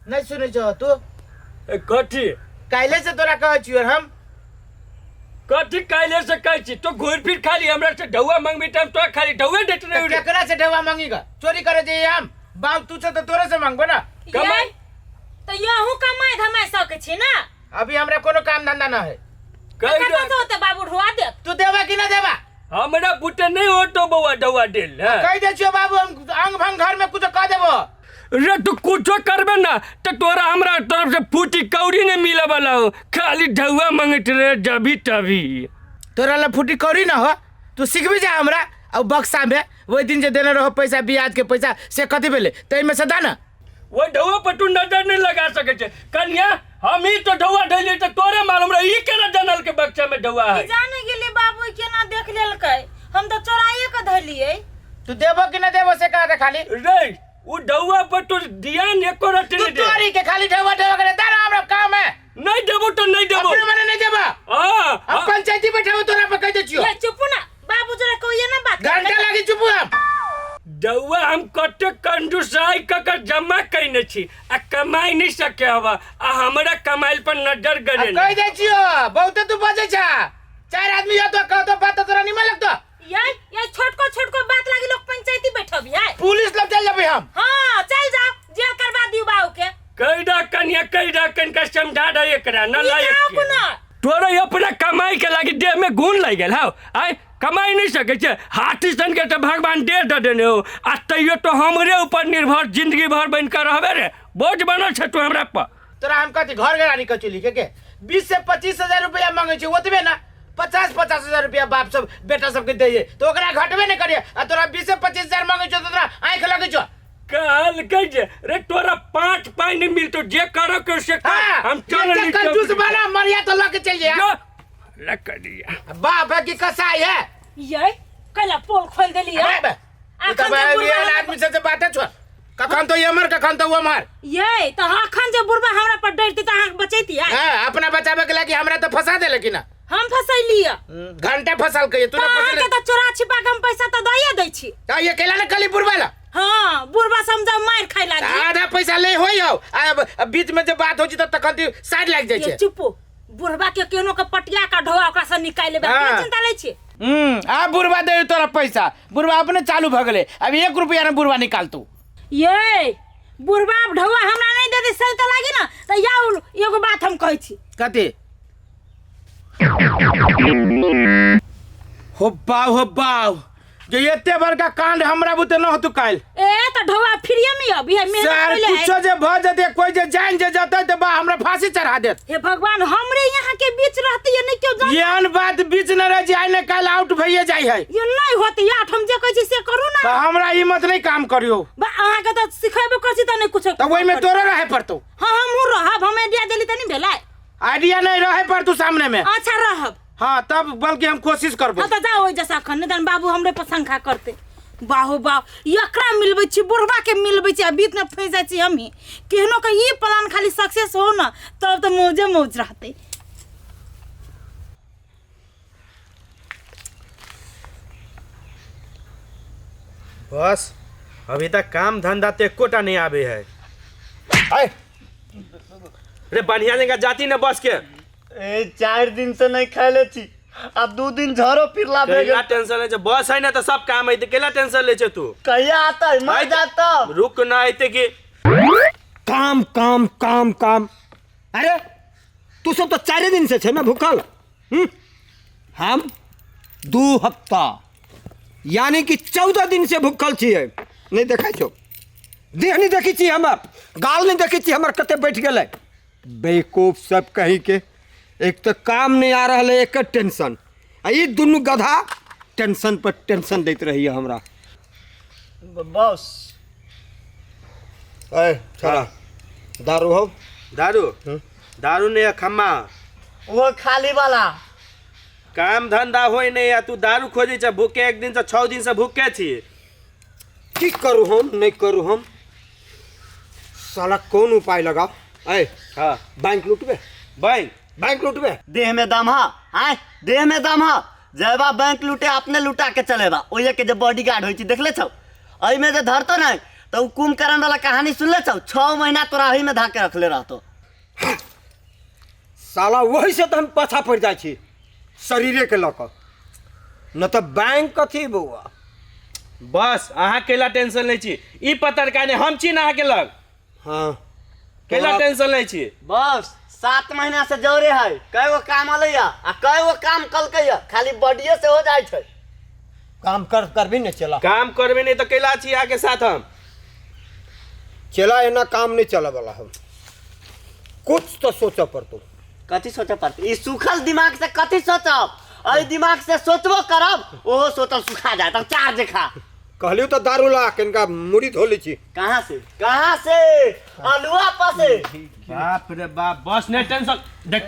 नहीं सुनै छहो तू। ए, कथी? काल्हे से तोरा कहै छियो हम। कथी काल्हे से कहै छी? तो घूर फिर खाली हमरा से ढौआ मंगबी त हम तोरा खाली ढौए देत तो रही रे। केकरा से ढेवा मांगेगा? चोरी करे जाइए हम? बाप तू से तो तोरे से मांगबो ना। कमाई। ये, तऽ यहूँ कमाई धमाई सकै छी ना? अभी हमरा कोनो काम धंधा ना है। कहि कतऽ दे। से होतै बाबू ढुआ देत? तू देबा कि ना देबा? हमरा बुते नहीं होतो बौआ ढौआ देल। हाँ। कहि दे छियो बाबू, हम अंग भंग घर में कुछ कह देबो। रे तू कुछो करबे ना तो तोरा हमरा तरफ से फूटी कौड़ी नहीं मिले वाला हो, खाली ढौआ मंगत रहे जभी तभी। तोरा ला फूटी कौड़ी ना हो, तू सीखबी जा हमरा। और बक्सा में ओहि दिन जे देने रहो पैसा, ब्याज के पैसा, से कथी भेलै? ताहिमे से दा ना। वो ढौआ पर तू नजर नहीं लगा सके छे कन्या। हम ही तो ढौआ ढैलिए तो तोरे मालूम रहे ई केना जानल के बक्सा में ढौआ है। की जाने गेली बाबू केना देख लेलकै, हम तऽ चोराइए के धलियै। तू देबो कि ना देबो से कह दे खाली। रे वो ढौआ पर तू ध्यान एको रत्ती तू नहीं दे। तोरी के खाली ढौआ ढौआ करे दा ना, हमरा काम है। नहीं देबो तो नहीं देबो। अपने मने नहीं देबो। हाँ, हम हाँ। पंचायती बैठाबो तोरा पर कह दे छियो। ये चुप ना बाबू, जरा कहिए ना बात। घंटा लागी चुप हम। डौआ हम कते कंजूसाई क के जमा कइने छी आ कमाई नहीं सके हवा आ हमरा कमाइल पर नजर गड़े। कह दे छियो बहुते तू बजे छा, चार आदमी या तो कहतो बात तो तोरा निमन लगतो। ये ये छोटको छोटको बात लागी लोग पंचायती बैठब ये। पुलिस लग चल जबे हम। हां चल जाओ, जेल करवा दियो बाबू के। कह दा कन्या, कह दा कनका समझा दे एकरा न ई लायक जाओ के। कोना। तोरा अपना कमाई के लागी देह में गुण लागि गेल हौ। आय कमाई नहीं सकै छै, हाथी सन के तऽ भगवान देह दऽ देने हो आ तैयो तो हमरे ऊपर निर्भर जिंदगी भर बनि कऽ रहबे रे, बोझ बनल छै तू हमरा पर। तोरा हम कथी घर गरानी कथी लिखे के 20 से 25 हजार रुपया मांगे छै, ओतबे ना 50-50 हजार रुपया बाप सब बेटा सबके दैये तो ओकरा घटबे नहीं करिए आ तोरा 20 से 25 हजार मांगे छौ तो तोरा आँखि लगे छौ। कहलकै जे रे तोरा 5 पाइ नहीं मिलतो, जे करो के से कर। हाँ, हम चल ये कंजूस बना मरिया तो लके चल जा। जो लकड़िया बाप है कि कसाई है। ये कैला पोल खोल देली है। अबे, तू तो अखन जे भाई बुढ़बा एहन हमरा आदमी से बाते छोड़, कखन तो ये मर कखन तो वो मर। ये तो अखन जे बुढ़बा हमरा पर डरती त अहाँ बचैती है। हाँ, अपना बचावे के लागी हमरा तो फंसा देले कि ना। हम फसैली है। घंटा फसल के तू तो ना अहाँ फसले। के तो चोरा छिपा के हम पैसा तो दइए दै छी। त ये केला ना कली बुढ़बा ला। हाँ, बुढ़बा समझा मार खाइ लागी। आधा पैसा ले होई हो, आ अब बीच में जब बात हो जी त तखन ती साइड लाग जाइ ये छै। चुपो, बुढ़बा के केनो के पटिया का ढोआ ओकरा से निकालि लेबै, हाँ। अपने चिंता लै छी। आ बुढ़बा दे तोरा पैसा, बुढ़बा अपने चालू भ गेलै, अब 1 रुपया ने बुढ़बा निकालतौ। ये बुढ़बा अब ढोआ हमरा नहीं दे दे सही त लागी ना त या एगो बात हम कहै छी। कथी? हो बाव हो बाव, जे एते बड़का कांड हमरा बुते न होतु काल्हि। ए त ढोआ फ्रीए में अभी है मेहनत सर कइले है। कुछो जे भ जते कोई जे जान जे जते त बा हमरा फांसी चढ़ा देत। हे भगवान, हमरे यहाँ के बीच रहती है नहीं क्यों जान। एहन बात बीच न रह जाय ने काल्हि आउट भइए जाय है। ये नहीं होते यार, हम जे कहै छी से करू ना। त हमरा हिम्मत नहीं काम करियो। बा अहाँ के त सिखेबो करै छी त नहीं कुछो। त ओइ में तोरो रहे पड़तो। हां हमहु रहब, हम आइडिया देली त नहीं भेलै। आइडिया नहीं रहे पर तू सामने में। अच्छा रहब। हाँ तब बल्कि हम कोशिश करबो। हाँ तो जाओ ओइ जैसा अखन, नहीं तहन बाबू हमरे पर शंका करते। बाहो बाहो, एकरा मिलबै छी, बुढ़बा के मिलबै छी, आ बीच में फंसि जाइ छी हमही। केहनो के ई प्लान खाली सक्सेस हो ना तब तो मौजे मौज रहते। बस अभी तक काम धंधा तो एकोटा नहीं आवे है। आय। रे बढ़िया जगह जाती ना बस के। ए 4 दिन से नहीं खाइले छी आ 2 दिन झरो फिरला भे केला गेल। टेंशन ले छे, बस है ना तो सब काम है, केला टेंशन ले छे तू। कहिया आता है मर आय। जाता। रुक ना आते कि काम काम काम काम। अरे तू सब तो 4 दिन से छे ना भूखल। हम 2 हफ्ता यानी कि 14 दिन से भूखल छियै। नहीं देखै छौ, देह नहीं देखै छी हमर, गाल नहीं देखै छी हमर, कते बैठ गेलै बेवकूफ सब कहीं के। एक तो काम नहीं आ रहा है, एक टेंशन, आ ई दुनू गधा टेंशन पर टेंशन दैत रहिए हमरा। बॉस। ए छोरा दारू हो? दारू? दारू नहीं है खम्मा। वो खाली वाला। काम धंधा होय नहीं है, तू दारू खोजे छ भूखे, 1 दिन से 6 दिन से भूखे छी। की करू हम, नहीं करू हम, साला कौन उपाय लगाओ। ए हाँ। बैंक लूटबे? बैंक? बैंक लूटबे? देह में दम हा, आय देह में दम हा, जयबा बैंक लूटे अपने लूटा के चलेबा। ओये के जे बॉडीगार्ड होय छी देखले छौ, एहि में जे धरतो नहीं तऽ ओ कुंभकर्ण वाला कहानी सुनले छौ? 6 महीना तोरा ओही में धाके रखले रहतो। साला वही से तऽ हम पाछा पड़ि जाइ छी शरीरे के लऽ कऽ, न तऽ बैंक कथी बौआ। बस अहाँ केला टेंशन लै छी, ई पतरका ने हम छी ने अहाँके लग। हाँ केला टेंशन लै छी। बस 7 महीना से जौरे है, कय गो काम अलैया आ कय गो काम कलकैया, खाली बॉडीए से हो जाइ छै। काम कर करबी ने चला। काम करबे नहीं तो कैला छी अहाँके साथ हम। चला एना काम नहीं चला वाला हम, कुछ तो सोचऽ पड़तो। कथी सोचऽ पड़तै? ई सूखल दिमाग से कथी सोचब? एहि दिमाग से सोचबो करब ओहो सोचल सुखा जायत। अब चार जे खा कहलियौ तऽ दारू ला कनिका मुड़ी धो लै छी। कहाँ से? कहाँ से? अलुआ पर से। बाप रे बाप, बस नहीं टेंशन देख।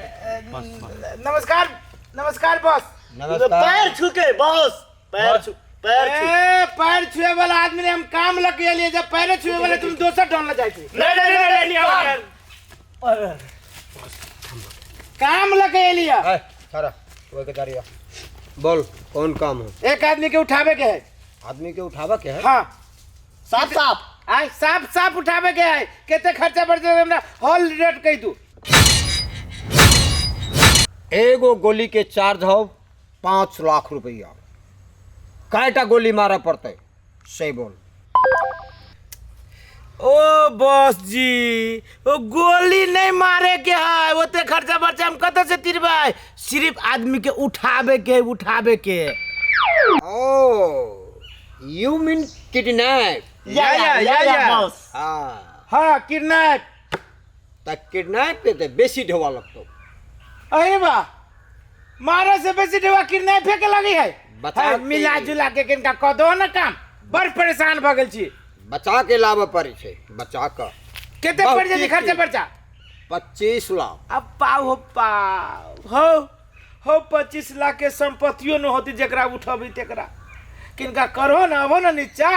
बस बस। नमस्कार नमस्कार बॉस। नमस्कार। पैर छूके बॉस, पैर छू, पैर छू। ए, पैर छुए वाला आदमी ने हम काम लग गेलिए, जब पैर छुए वाला तुम दोसर ढंग ले जाय छी। नहीं नहीं नहीं नहीं, नहीं, काम लग गेलिए। ए, ठहरा, ओए के दारिया। बोल कौन काम है? एक आदमी के उठावे के है। आदमी के उठावे के है? हाँ। साफ साफ। आय साफ साफ उठावे के है। केते खर्चा पड़ जाए हमरा हॉल रेट कह दू। एगो गोली के चार्ज हो 5 लाख रुपया। कायटा गोली मारा पड़ते सही बोल। ओ बॉस जी, ओ गोली नहीं मारे के है, ओते खर्चा बर्चा हम कत से तिरबै, सिर्फ आदमी के उठावे के, उठावे के। ओ you mean kidnap? Yeah yeah yeah yeah boss. हाँ हाँ किडनैप। त किडनैप के ते बेसी ढोवा लगतो। अरे बा, मारे से बेसी ढोवा किडनैप के लगी है। बता है, के। मिला जुला के किनका कह दो ना काम, बड़ परेशान भ गेल छी। बचा के लाबऽ पड़ै छै, बचा कऽ। केते पड़ जेतै खर्चा बर्चा? 25 लाख। अब पाव हो पाव हो हो 25 लाख के संपत्तियों न होती जेकरा उठबी तेकरा। किनका करहो ना अबो ना नीचा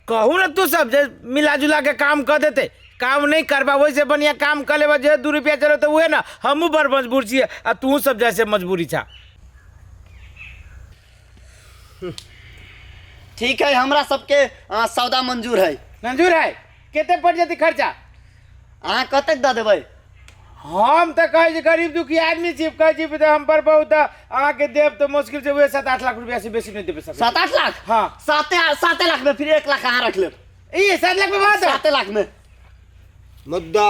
कहू ना तू सब जे मिला जुला के काम कर देते, काम नहीं करबा वैसे बढ़िया काम कर लेबा जे 2 रुपया चलो तो उहे ना, हमहूँ बड़ मजबूर छियै आ तू सब जैसे मजबूरी छा। ठीक है, हमरा सबके सौदा मंजूर है। मंजूर है? केते पड़ जेतै खर्चा? अहाँ कतेक दऽ देबै? हम तऽ कहै छी गरीब दुखी आदमी छी, कहै छी तऽ हम पर बहुत अहाँके देब तऽ मुश्किल से उहे 7-8 लाख रुपया से बेसी नहीं देबै सकै। 7-8 लाख? हाँ। 7 लाख में फिर 1 लाख अहाँ रख लेब। ई 7 लाख में बात? 7 लाख में। मुद्दा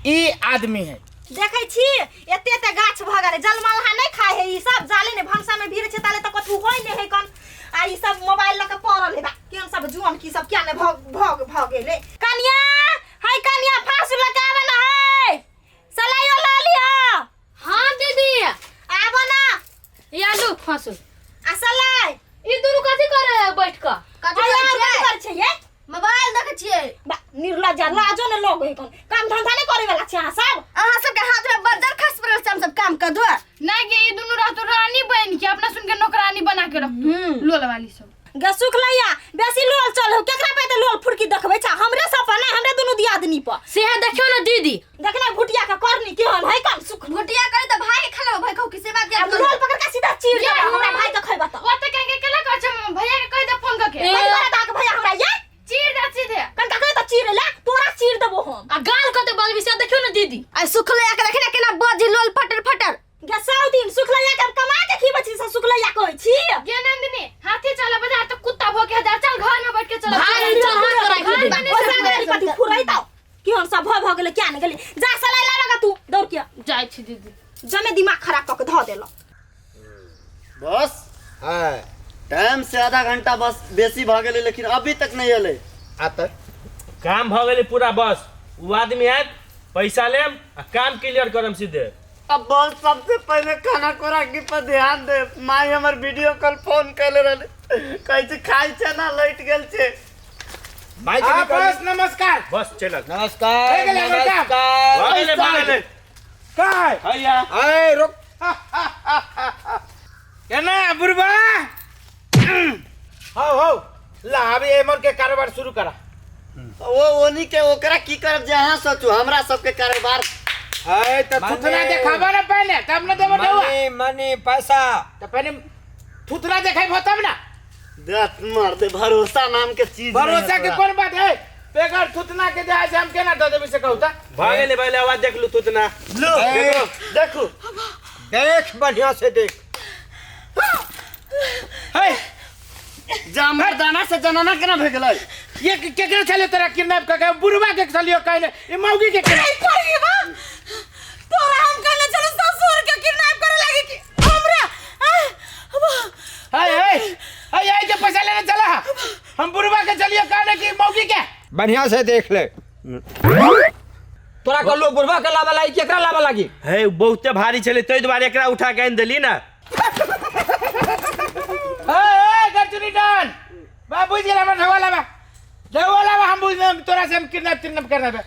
ई आदमी है। देखै छी एते एते गाछ भऽ गेलै, जलमलहा नहीं खाय है ई सब, जाले ने भनसा में भीड़ छै ताले तऽ कथू होय नहीं है कन। आ ई सब मोबाइल लऽ के पड़ल है बा, केहन सब जुआन की सब क्या ने भग भग भऽ गेलै। कनिया हाय कनिया फांस लऽ के आबे ना है, सलाइयो लऽ लिअ। हाँ दीदी आबो ना। ई आलू फांसू आ सलाई ई दुनू कथी करे है बैठ कऽ? कथी करै छै ये? मोबाइल देखै छियै। बा निर्लज्जा लाजो ने लोग है कन, काम धंधा नहीं करे वाला छै अहाँ सब। अहाँ सबके हाथ में बज्जर खस पड़ल छै, हम सब काम कर दो। नहीं गे ई दुनू रहतो रानी बन के, अपना सुन के नौकरानी बना के रखतो लोल वाली सब। गे सुख लैया बेसी लोल चल हो, केकरा पे ते लोल फुरकी देखबै छै? हमरे सब पर नहीं, हमरे दुनू दियादनी पर। से है देखियो ना दीदी, देखना भुटिया के करनी केहन है कन सुख। भुटिया करे त भाई के खाना भाई कहू कि से बात अब लोल पकड़ के सीधा चीर देबै, हमरा भाई के खैबा त। ओ त कह के केला कहै छै, भैया के कह दे फोन क के। कथी करे त भैया हमरा ये? चीर दे सीधे। कनका कहे त चीर ले, तोरा चीर देबो हम। आ गाल कते बलबी से देखियो ना दीदी। आ सुख लैया के देखि ना केना बजी लोल फटर फटर। गे 100 दिन सुख लैया के हम कमा के खीबै छी, से सुख लैया कहै छी। गे नंदिनी हाथी चला बाजार त कुत्ता भोके हजार, चल घर में बैठ के चल। भाई चल हाथ कराई घर दे। बने ओसा से गेली कथी फुरै त की हम सब भ भ गेलै क्या ने गेली। जा सलाई लाबा तू दौड़ के। जाय छी दीदी। जमे दिमाग खराब क के ध देलक। बस हां टाइम से आधा घंटा बस बेसी भ गेलै, लेकिन अभी तक नहीं एलै। आते काम भ गेलै पूरा, बस उ आदमी आयत पैसा लेम आ काम क्लियर करम सीधे। अब बस सबसे पहले खाना खोराकी पर ध्यान दे। माई हमर वीडियो कॉल फोन कैले रहले, कहै छै खाइ छै ना, लैट गेल छै। माई के बस नमस्कार। बस चलक। नमस्कार नमस्कार। भ गेलै भ गेलै। काय हैया ए रुक केना बुढ़बा? हो हो ला अभी एमर के कारोबार शुरू करा। वो ओनी के ओकरा की करब जे अहाँ सोचू, हमरा सबके कारोबार है त थुथना देखाबा ना पहले तब ना देबो ढौआ। मनी मनी पैसा त पहले थुथना देखाइबो तब ना। दत मार दे भरोसा नाम के चीज नहीं है भरोसा के तोरा। कोन बात है बेगर थुतना के जाए से हम केना दऽ देबै से कहू तऽ भऽ गेलै पहिले आवाज देख लू थुतना लो ए, देखू देख बढ़िया से देख है जा मर्दाना से जनाना केना भए गेलै ये केकरा छले तोरा किडनैप कऽ के बुढ़वा के छलियो कहने ई मौगी के केना आई पड़ गई बा तोरा हम कहने चलो ससुर के किडनैप करे लागी कि हमरा आह, अब है है है है के पैसा लेने चला हम बुढ़वा के चलियो कहने की मौगी के बढ़िया से देख ले तोरा कहलो बुढ़वा के लावा लागी केकरा लावा लागी हे बहुते भारी छलै ताहि दुआरे एकरा उठा के आनि देली ना ए ए गरचुनी डन बा बुझ गेल हमर ढोवा लावा ढोवा लावा हम बुझ तोरा से हम किडनैप तिडनैप करना बे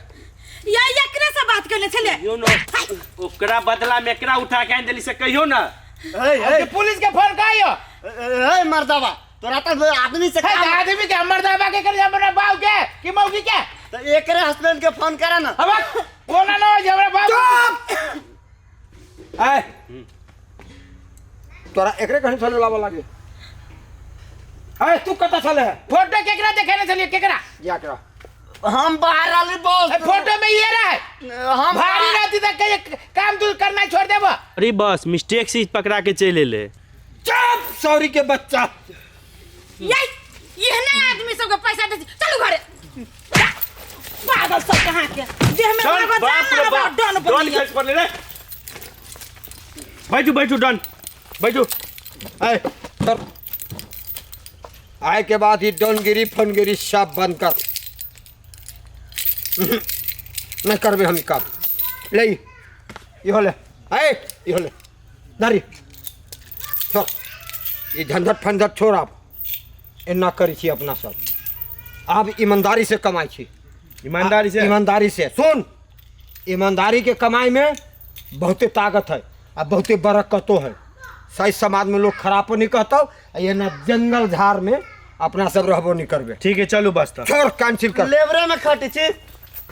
या एकरे से बात करने छले कहियो न ओकरा बदला में एकरा उठा के आनि देली से कहियो ना ए ए पुलिस के फोन कहियो ए मर्दावा तोरा तो आदमी से है काम आदमी के हमर दाबा के कर हमरा बाप के कि मौगी के तो एकरे हस्बैंड के फोन करा ना अब कोना न हो हमरा बाप ए तोरा एकरे कहीं छले लावा लागी ए तू कत छले है फोटो केकरा देखेने छलिए केकरा जा करा हम बाहर आली बोल ए, फोटो में ये रहा है हम भारी रहती त कहिए काम तू करना छोड़ देबो अरे बस मिस्टेक से पकड़ा के चलि एलै चुप सॉरी के बच्चा ये एहने आदमी सबके पैसा दे चलू घरे पागल सब कहाँ के देह में चल, बाबा बाप रे जान बाप, डन डन बन खसि पड़लै रे बैठू बैठू डन बैठू ए तर आय के बाद ही डोनगिरी फनगिरी सब बंद कर नहीं करबे हम ई काम ले ई। इहो ले ए इहो ले धरी छोड़ ई झंझट फंझट छोड़ आब एना करै छी अपना सब आब ईमानदारी से कमाइ छी ईमानदारी से ईमानदारी से सुन ईमानदारी के कमाई में बहुते ताकत है आ बहुते बरकतो है सही समाज में लोग खराबो नहीं कहतो आ ये ना जंगल झाड़ में अपना सब रहबो नहीं करबे ठीक है चलू बस तऽ छोड़ कैंसिल कर लेबरे में खटी छी